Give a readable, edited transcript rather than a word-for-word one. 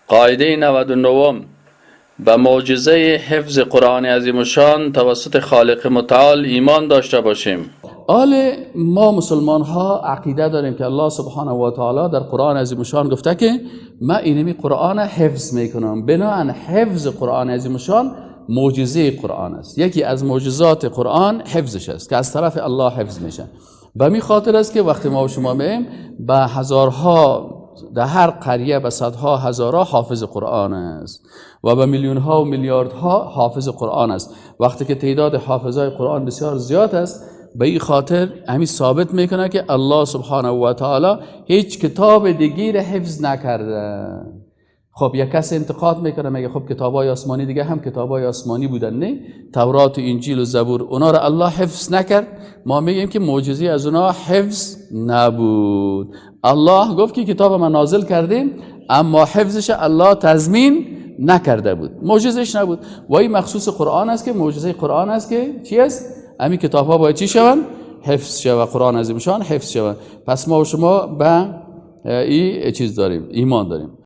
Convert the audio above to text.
قاعده 99. به معجزه حفظ قرآن عظیم الشان توسط خالق متعال ایمان داشته باشیم. آل ما مسلمان ها عقیده داریم که الله سبحانه و تعالی در قرآن عظیم الشان گفته که ما اینمی قرآن حفظ میکنم. بناءً حفظ قرآن عظیم الشان معجزه قرآن است. یکی از معجزات قرآن حفظش است که از طرف الله حفظ میشه. به می خاطر است که وقتی ما و شما میایم به هزارها در هر قریه به صدها هزارها حافظ قرآن است و به میلیون ها و میلیاردها حافظ قرآن است. وقتی که تعداد حافظای قرآن بسیار زیاد است، به این خاطر همین ثابت میکنه که الله سبحانه و تعالی هیچ کتاب دیگی را حفظ نکرده. خب یک کس انتقاد میکنه، میگه خب کتابای آسمانی دیگه هم کتابای آسمانی بودن، نه؟ تورات و انجیل و زبور، اونا را الله حفظ نکرد؟ ما میگیم که معجزه از اونا حفظ نبود. الله گفت که کتاب ما نازل کردیم، اما حفظش الله تضمین نکرده بود، معجزش نبود. و این مخصوص قرآن است که معجزه قرآن است که چی است؟ همین کتاب ها باید چی شوند؟ حفظ شود. قرآن عظیم شان حفظ شود. پس ما و شما به این چیز داریم، ایمان داریم.